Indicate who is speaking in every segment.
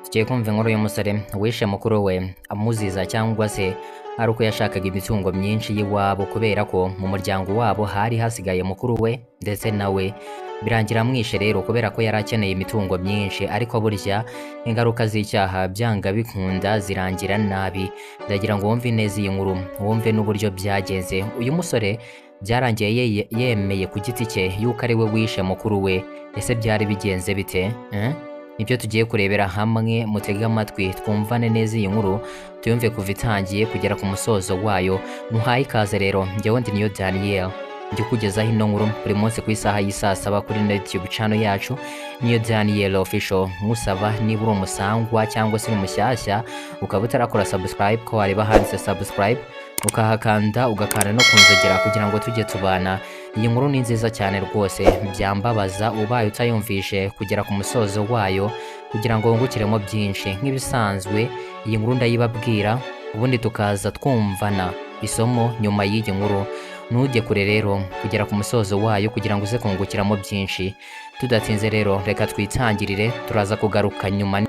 Speaker 1: Tugiye kumva inkuru y'umusore wishe mukuru we amuziza cyangwa se ari uko yashakaga imitungo myinshi y'iwabo, kubera ko mu muryango wabo hari hasigaye mukuru we ndetse nawe birangira amwishe rero kubera ko yari akeneye imitungo myinshi. Ariko burya ingaruka z'icyaha byanga bikunda zirangira nabi. Ndagira ngo wumve neza iyi nkuru, wumve n'uburyo byagenze. Uyu musore byarangiye yemeye ku giti cye yuko ari we wishe mukuru we. Ese byari bigenze bite? Nibyo tugiye kurebera hamwe, mutege amatwi twumvane neza iyi nkuru, tuyumve kuva itangiye kugera ku musozo wayo. Muhaye ikaze rero, njyewe ndi Niyo Daniel, njye ukugezaho ino nkuru buri munsi ku isaha y'isaa saba kuri YouTube channel yacu Niyo Daniel Official. Musaba niba uri umusangwa cyangwa se uri mushyashya ukaba utarakora subscribe, ko wareba handitse subscribe ukahakanda, ugakanda no kunzogera kugira ngo tujye tubana. Iyi nkuru ni nziza cyane rwose, byambabaza ubaye utayumvishe kugera ku musozo wayo kugira ngo wungukiremo byinshi. Nk'ibisanzwe iyi nkuru ndayibabwira, ubundi tukaza twumvana isomo nyuma y'iyi nkuru. Ntujye kure rero kugera ku musozo wayo kugira ngo uze kungukiramo byinshi. Tudatinze rero reka twitangirire, turaza kugaruka nyuma.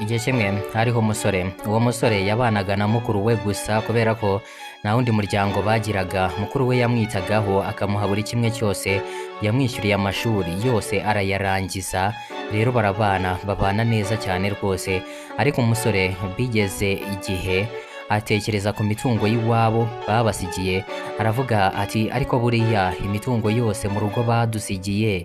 Speaker 1: Igihe kimwe hariho umusore. Uwo musore yabanaga na mukuru we gusa kubera ko nta wundi muryango bagiraga. Mukuru we yamwitagaho akamuha buri kimwe cyose, yamwishyuriye amashuri yose arayarangiza. Rero barabana, babana neza cyane rwose. Ariko umusore bigeze igihe atekereza ku mitungo y'iwabo babasigiye, aravuga ati ariko buriya imitungo yose mu rugo badusigiye,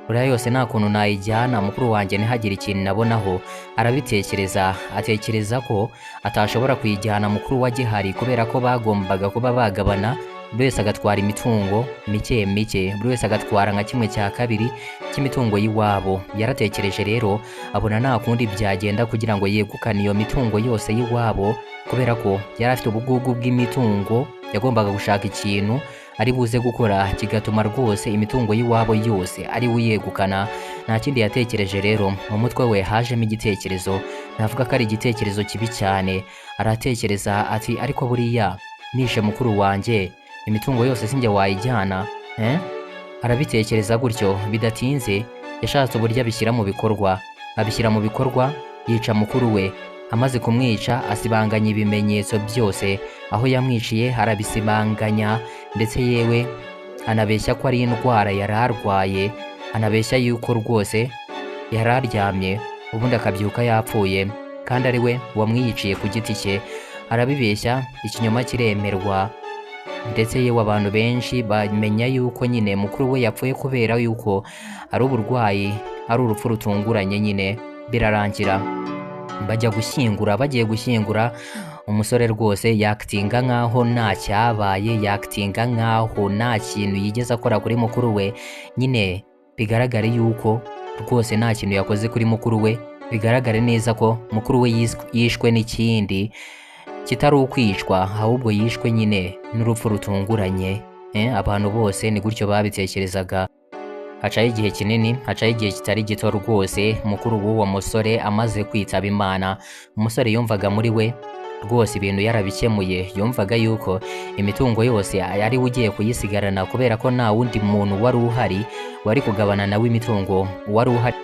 Speaker 1: buriya yose nta kuntu nayijyana mukuru wanjye ntihagire ikintu nabonaho. Arabitekereza, atekereza ko atashobora kuyijyana mukuru we agihari kubera ko bagombaga kuba bagabana, buri wese agatwara imitungo mike mike, buri wese agatwara nka kimwe cya kabiri cy'imitungo y'iwabo. Yaratekereje rero abona nta kundi byagenda kugira ngo yegukane iyo mitungo yose y'iwabo, kubera ko yari afite ubugugu bw'imitungo. Yagombaga gushaka ikintu ari buze gukora kigatuma rwose imitungo y'iwabo yose ari we uyegukana. Nta kindi yatekereje rero, mu mutwe we hajemo igitekerezo, navuga ko ari igitekerezo kibi cyane. Aratekereza ati ariko buriya nishe mukuru wanjye imitungo yose sinjye wayijyana, Arabitekereza gutyo. Bidatinze yashatse uburyo abishyira mu bikorwa, abishyira mu bikorwa yica mukuru we. Amaze kumwica asibanganya ibimenyetso byose, aho yamwiciye arabisibanganya, ndetse yewe anabeshya ko ari indwara yari arwaye, anabeshya yuko rwose yari aryamye ubundi akabyuka yapfuye, kandi ari we wamwiyiciye ku giti cye. Arabibeshya, ikinyoma kiremerwa, ndetse yewe abantu benshi bamenya yuko nyine mukuru we yapfuye kubera yuko ari uburwayi, ari urupfu rutunguranye nyine. Birarangira bajya gushyingura. Bagiye gushyingura umusore rwose yakitinga nkaho nta cyabaye, yakitinga nkaho nta kintu yigeze akora kuri mukuru we nyine, bigaragare yuko rwose nta kintu yakoze kuri mukuru we, bigaragare neza ko mukuru we yishwe n'ikindi kitari ukwicwa, ahubwo yishwe nyine n'urupfu rutunguranye. Abantu bose ni gutyo babitekerezaga. Hacaho igihe kinini, hacaho igihe kitari gito rwose, mukuru w'uwo musore amaze kwitaba Imana. Umusore yumvaga muri we rwose ibintu yarabikemuye, yumvaga yuko imitungo yose ari we ugiye kuyisigarana, kubera ko nta wundi muntu wari uhari wari kugabana nawe imitungo. Uwari uhari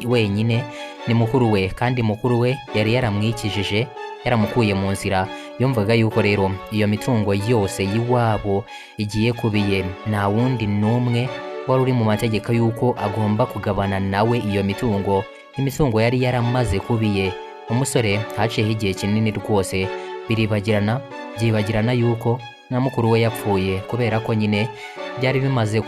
Speaker 1: wenyine ni mukuru we, kandi mukuru we yari yaramwikijije, yaramukuye mu nzira. Yumvaga yuko rero iyo mitungo yose y'iwabo igiye kubiye, nta wundi n'umwe wari uri mu mategeko yuko agomba kugabana nawe iyo mitungo. Imitungo yari yaramaze kubiye. Umusore haciyeho igihe kinini rwose, biribagirana, byibagirana yuko na mukuru we yapfuye, kubera ko nyine byari bimaze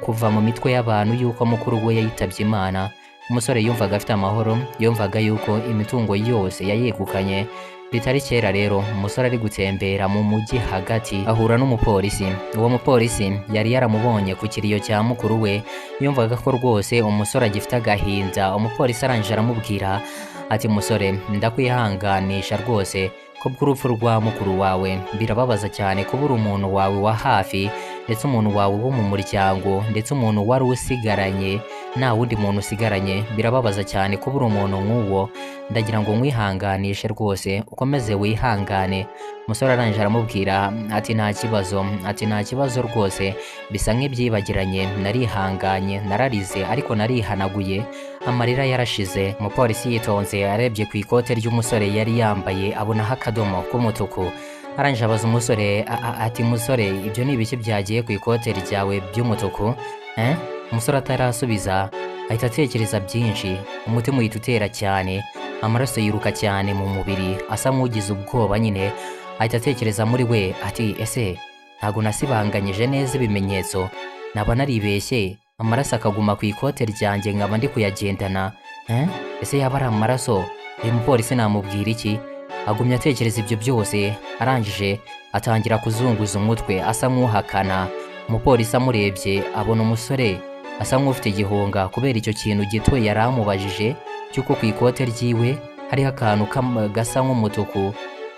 Speaker 1: kuva mu mitwe y'abantu yuko mukuru we yitabye Imana. Umusore yumvaga afite amahoro, yumvaga yuko imitungo yose yayegukanye. Bitari kera rero umusore ari gutembera mu mujyi hagati ahura n'umupolisi. Uwo mupolisi yari yaramubonye ku kiriyo cya mukuru we, yumvaga ko rwose umusore agifite agahinda. Umupolisi arangije aramubwira ati musore, ndakwihanganisha rwose kubw'urupfu rwa mukuru wawe, birababaza cyane kubura umuntu wawe wa hafi, ndetse umuntu wawe wo mu muryango, ndetse umuntu wari usigaranye. nta wundi muntu usigaranye. Birababaza cyane kubura umuntu nk'uwo. Ndagira ngo nkwihanganishe rwose, ukomeze wihangane. Umusore arangije aramubwira ati nta kibazo, ati nta kibazo rwose, bisa nk'ibyibagiranye, narihanganye, nararize ariko narihanaguye, amarira yarashize. Umupolisi yitonze arebye ku ikote ry'umusore yari yambaye abonaho akadomo k'umutuku. Arangije abaza umusore ati musore, ibyo ni ibiki byagiye ku ikote ryawe by'umutuku? Eh? Umusore atarasubiza ahita atekereza byinshi, umutima uhita utera cyane, amaraso yiruka cyane mu mubiri, asa nk'ugize ubwoba nyine. Ahita atekereza muri we ati ese ntabwo nasibanganyije neza ibimenyetso, naba naribeshye amaraso akaguma ku ikote ryanjye nkaba ndi kuyagendana? Eh? Ese yaba ari amaraso? Uyu mupolisi namubwira iki? Agumya atekereza ibyo byose, arangije atangira kuzunguza umutwe asa nk'uhakana. Umupolisi amurebye abona umusore asa nk'ufite igihunga kubera icyo kintu gito yari amubajije cy'uko ku ikote ryiwe hariho akantu gasa nk'umutuku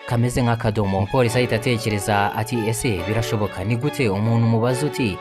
Speaker 1: kameze nk'akadomo. Umupolisi ahita atekereza ati ese birashoboka, ni gute umuntu umubaza uti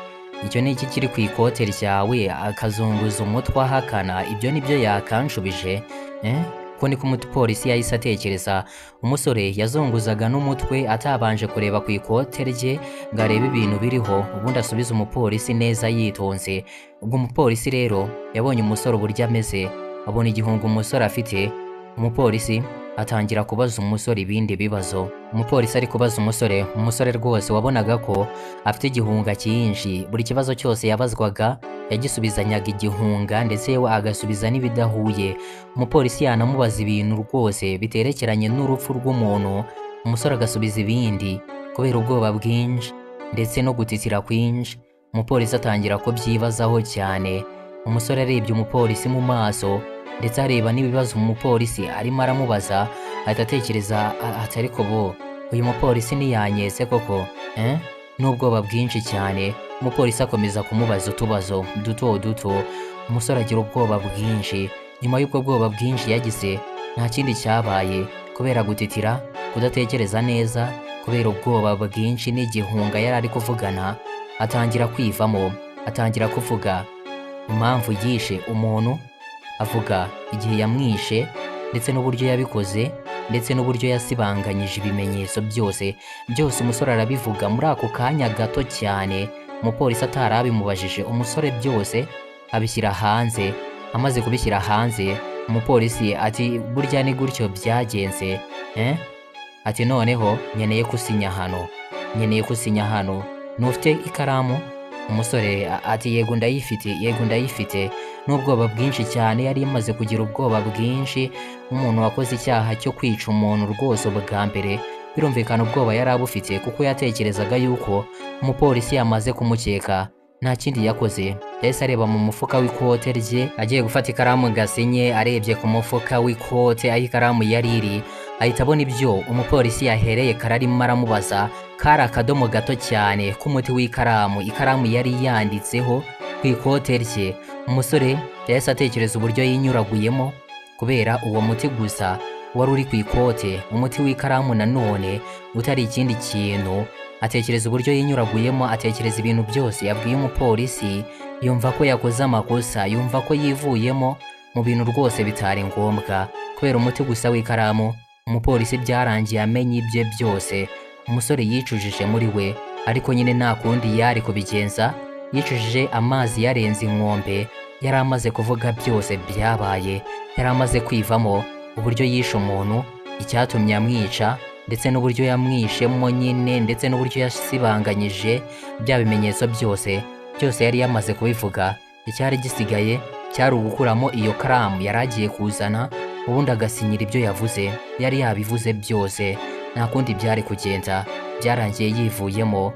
Speaker 1: icyo ni iki kiri ku ikote ryawe akazunguza umutwe ahakana? Ibyo nibyo yakanshubije? Eh? Ko niko umupolisi yahise atekereza. Umusore yazunguzaga n'umutwe atabanje kureba ku ikote rye ngo arebe ibintu biriho, ubundi asubize umupolisi neza yitonze. Ubwo umupolisi rero yabonye umusore uburyo ameze, abona igihunga umusore afite. Umupolisi atangira kubaza umusore ibindi bibazo. Umupolisi ari kubaza umusore, umusore rwose wabonaga ko afite igihunga cyinshi. Buri kibazo cyose yabazwaga yagisubizanyaga igihunga, ndetse yewe agasubiza n'ibidahuye. Umupolisi yanamubaza ibintu rwose biterekeranye n'urupfu rw'umuntu, umusore agasubiza ibindi kubera ubwoba bwinshi ndetse no gutitira kwinshi. Umupolisi atangira kubyibazaho cyane. Umusore arebye umupolisi mu maso ndetse areba n'ibibazo umupolisi arimo aramubaza, ahita atekereza ati ariko bo uyu mupolisi ntiyanyetse koko? Eh? N'ubwoba bwinshi cyane. Umupolisi akomeza kumubaza utubazo duto duto, umusore agira ubwoba bwinshi. Nyuma y'ubwo bwoba bwinshi yagize, nta kindi cyabaye kubera gutitira, kudatekereza neza, kubera ubwoba bwinshi n'igihunga yari ari kuvugana, atangira kwivamo, atangira kuvuga impamvu yishe umuntu, avuga igihe yamwishe ndetse n'uburyo yabikoze ndetse n'uburyo yasibanganyije ibimenyetso byose. Byose umusore arabivuga muri ako kanya gato cyane, umupolisi atarabimubajije. Umusore byose abishyira hanze. Amaze kubishyira hanze, umupolisi ati burya ni gutyo byagenze, eh? Ati noneho nkeneye kusinya hano, nkeneye kusinya hano, ntufite ikaramu? Umusore ati yego ndayifite, yego ndayifite. N'ubwoba bwinshi cyane, yari yamaze kugira ubwoba bwinshi nk'umuntu wakoze icyaha cyo kwica umuntu rwose ubwa mbere. Birumvikana ubwoba yari abufite kuko yatekerezaga yuko umupolisi yamaze kumukeka. Nta kindi yakoze, yahise areba mu mufuka w'ikote rye agiye gufata ikaramu ngo asinye. Arebye ku mufuka w'ikote aho ikaramu yari iri, ahita abona ibyo umupolisi yahereye kare arimo aramubaza. Kari akadomo gato cyane k'umuti w'ikaramu, ikaramu yari yanditseho ku ikote rye. Umusore yahise atekereza uburyo yinyuraguyemo kubera uwo muti gusa wari uri ku ikote, umuti w'ikaramu nanone utari ikindi kintu. Atekereza uburyo yinyuraguyemo, atekereza ibintu byose yabwiye umupolisi, yumva ko yakoze amakosa, yumva ko yivuyemo mu bintu rwose bitari ngombwa kubera umuti gusa w'ikaramu. Umupolisi byarangiye amenye ibye byose. Umusore yicujije muri we, ariko nyine nta kundi yari kubigenza. Yicujije amazi yarenze inkombe, yari amaze kuvuga byose byabaye, yari amaze kwivamo uburyo yishe umuntu, icyatumye amwica, ndetse n'uburyo yamwishemo nyine, ndetse n'uburyo yasibanganyije bya bimenyetso byose. Byose yari yamaze kubivuga. Icyari gisigaye cyari ugukuramo iyo karamu yari agiye kuzana, ubundi agasinyira ibyo yavuze. Yari yabivuze byose, nta kundi byari kugenda. Byarangiye yivuyemo,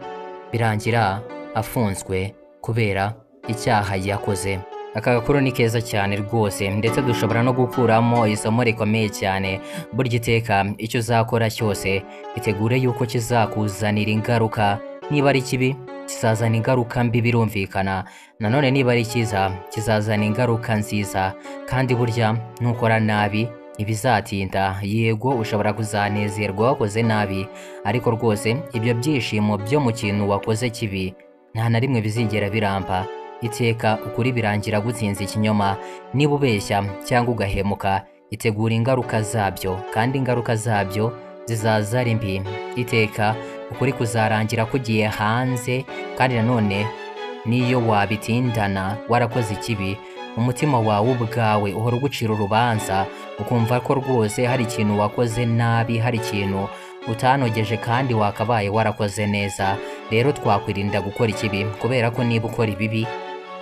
Speaker 1: birangira afunzwe kubera icyaha yakoze. Aka gakuru ni keza cyane rwose, ndetse dushobora no gukuramo isomo rikomeye cyane. Burya iteka icyo uzakora cyose itegure yuko kizakuzanira ingaruka. Niba ari kibi kizazana ingaruka mbi, birumvikana. Nanone niba ari cyiza kizazana ingaruka nziza. Kandi burya nukora nabi ntibizatinda. Yego ushobora kuzanezerwa wakoze nabi, ariko rwose ibyo byishimo byo mu kintu wakoze kibi nta na rimwe bizigera biramba. Iteka ukuri birangira gutsinze ikinyoma. Niba ubeshya cyangwa ugahemuka, itegura ingaruka zabyo, kandi ingaruka zabyo zizaza ari mbi. Iteka ukuri kuzarangira kugiye hanze, kandi nanone n'iyo wabitindana warakoze ikibi, umutima wawe ubwawe uhora ugucira urubanza, ukumva ko rwose hari ikintu wakoze nabi, hari ikintu utanogeje kandi wakabaye warakoze neza. Rero twakwirinda gukora ikibi, kubera ko niba ukora ibibi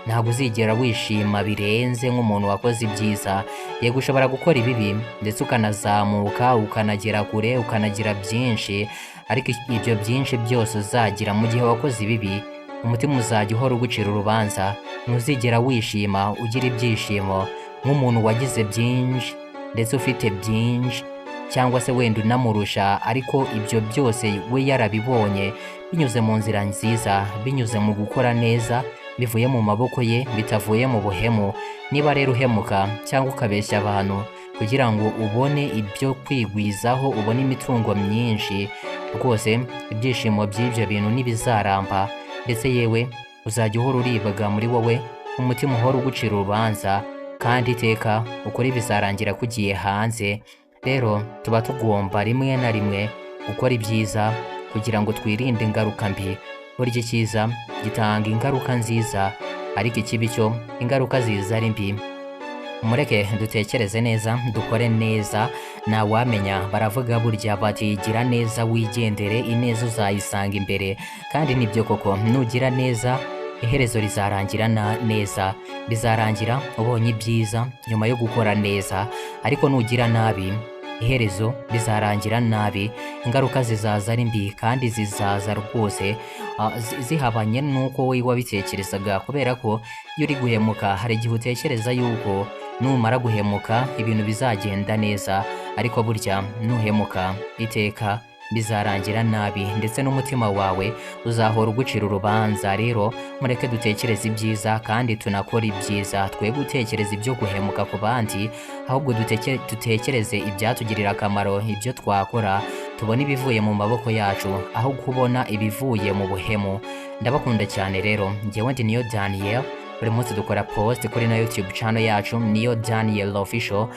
Speaker 1: ntabwo uzigera wishima birenze nk'umuntu wakoze ibyiza. Yego ushobora gukora ibibi ndetse ukanazamuka, ukanagera kure, ukanagira byinshi, ariko ibyo byinshi byose uzagira mu gihe wakoze ibibi, umutima uzajya uhora ugucira urubanza. Ntuzigera wishima ugira ibyishimo nk'umuntu wagize byinshi ndetse ufite byinshi, cyangwa se wenda unamurusha, ariko ibyo byose we yarabibonye binyuze mu nzira nziza, binyuze mu gukora neza, bivuye mu maboko ye, bitavuye mu buhemu. Niba rero uhemuka cyangwa ukabeshya abantu kugira ngo ubone ibyo kwigwizaho, ubone imitungo myinshi, rwose ibyishimo by'ibyo bintu ntibizaramba, ndetse yewe uzajya uhora uribwa muri wowe, umutima uhora ugucira urubanza, kandi iteka ukuri bizarangira kugiye hanze. Rero tuba tugomba rimwe na rimwe gukora ibyiza kugira ngo twirinde ingaruka mbi. Burya icyiza gitanga ingaruka nziza, ariko ikibi cyo ingaruka ziza ari mbi. Mureke dutekereze neza, dukore neza, ntawamenya. Baravuga burya bati gira neza wigendere, ineza uzayisanga imbere. Kandi nibyo koko, nugira neza iherezo rizarangira neza, bizarangira ubonye ibyiza nyuma yo gukora neza. Ariko nugira nabi iherezo rizarangira nabi, ingaruka zizaza ari mbi, kandi zizaza rwose zihabanye n'uko wowe wabitekerezaga. Kubera ko iyo uri guhemuka hari igihe utekereza yuko numara guhemuka ibintu bizagenda neza, ariko burya nuhemuka iteka bizarangira nabi, ndetse n'umutima wawe uzahora ugucira urubanza. Rero mureke dutekereze ibyiza kandi tunakora ibyiza, twe gutekereza ibyo guhemuka ku bandi, ahubwo dutekereze ibyatugirira akamaro, ibyo twakora tubone ibivuye mu maboko yacu aho kubona ibivuye mu buhemu. Ndabakunda cyane. Rero njyewe ndi Niyo Daniel. Buri munsi dukora post kuri na YouTube channel yacu, Niyo Daniel Official.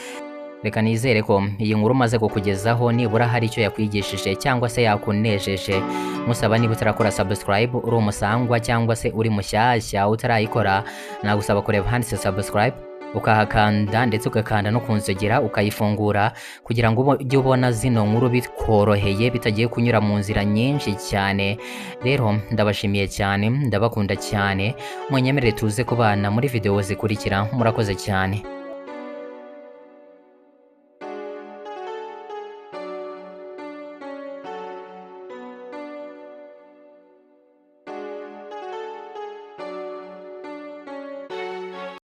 Speaker 1: Reka nizere ko iyi nkuru umaze kukugezaho nibura hari icyo yakwigishije cyangwa se yakunejeje. Musaba niba utarakora subscribe, uri umusangwa cyangwa se uri mushyashya utarayikora, nagusaba kureba handitse subscribe ukahakanda, ndetse ugakanda no kunzogera ukayifungura, kugira ngo ujye ubona zino nkuru bikoroheye, bitagiye kunyura mu nzira nyinshi cyane. Rero ndabashimiye cyane, ndabakunda cyane, munyemerere tuze kubana muri video zikurikira. Murakoze cyane.